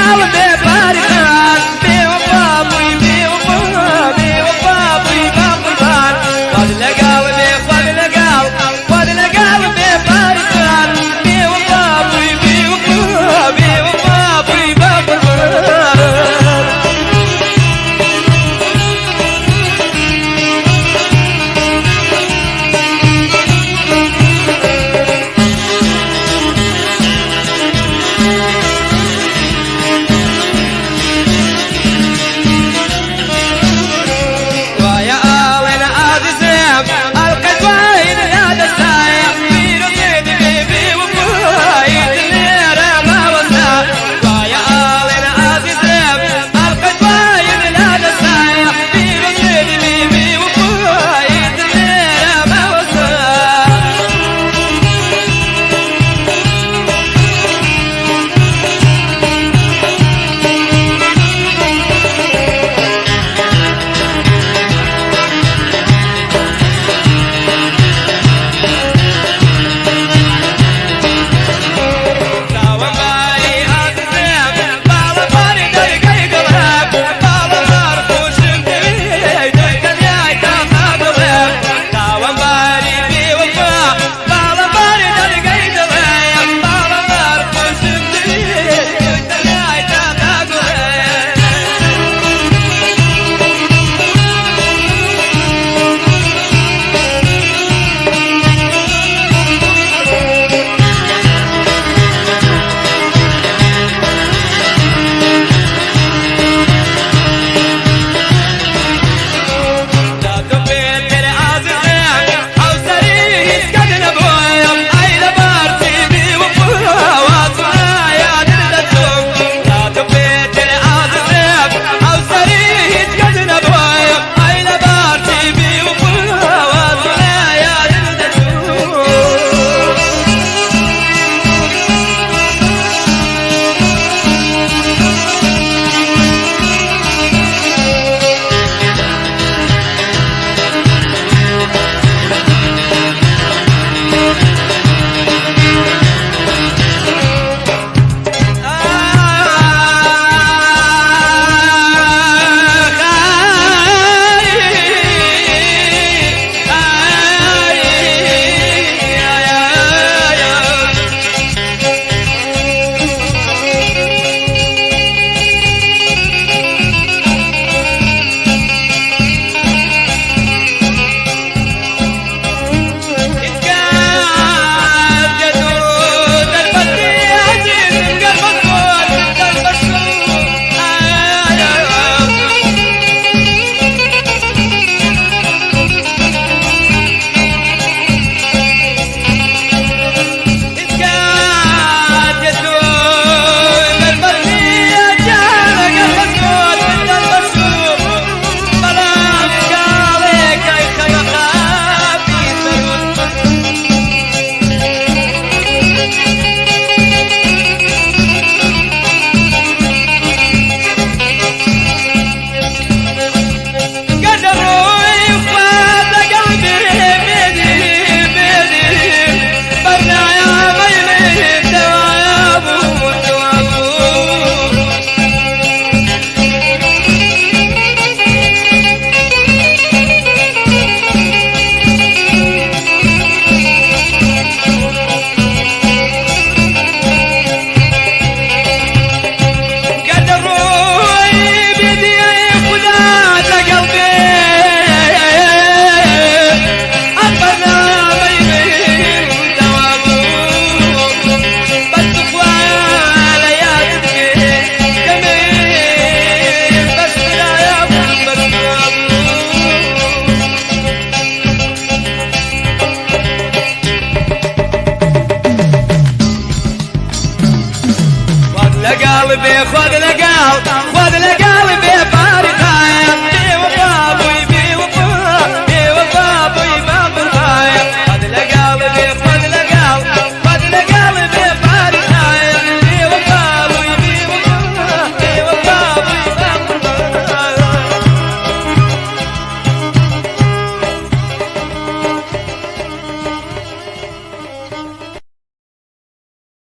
لەگەڵ بێ پاریخان، بێوەفا بووی بێوەفا، بێوەفا بووی بە قوربان. خوات لەگەڵ بێ، خوات لەگەڵ، خوات لەگەڵ بێ پاریخان، بێوەفا بووی بێوەفا، بێوەفا بووی بە قوربان. وایە ئاڵێن ئازیزم ئەڵقە دوایین لە دەستایە، پیرۆزێت بێ بێوەفایت لێرە ماوەستا. وایە ئاڵێن ئازیزم ئەڵقە دوایین لە دەستایە، پیرۆزێت بێ بێوەفایت لێرە ماوەستا. تاوانباری ئازیزم باڵەباری دەرگەی دڵم، باڵەبار خۆشم دەوێ دەریای تاقا دڵم. تاوانباری بێوەفا باڵەباری دەرگەی دڵم، باڵەبار خۆشم دەوێ دەریای تاقا دڵم. لە پێتر ئازیزم هاوسەری هیچ کەس نەبووم، ئەی لەبارچی بێوەفا وازنایە دەچووم. لە پێتر ئازیزم هاوسەری هیچ کەس نەبووم، ئەی لەبارچی بێوەفا وازنایە دەچووم. لەگەڵ بێ، خوات لەگەڵ،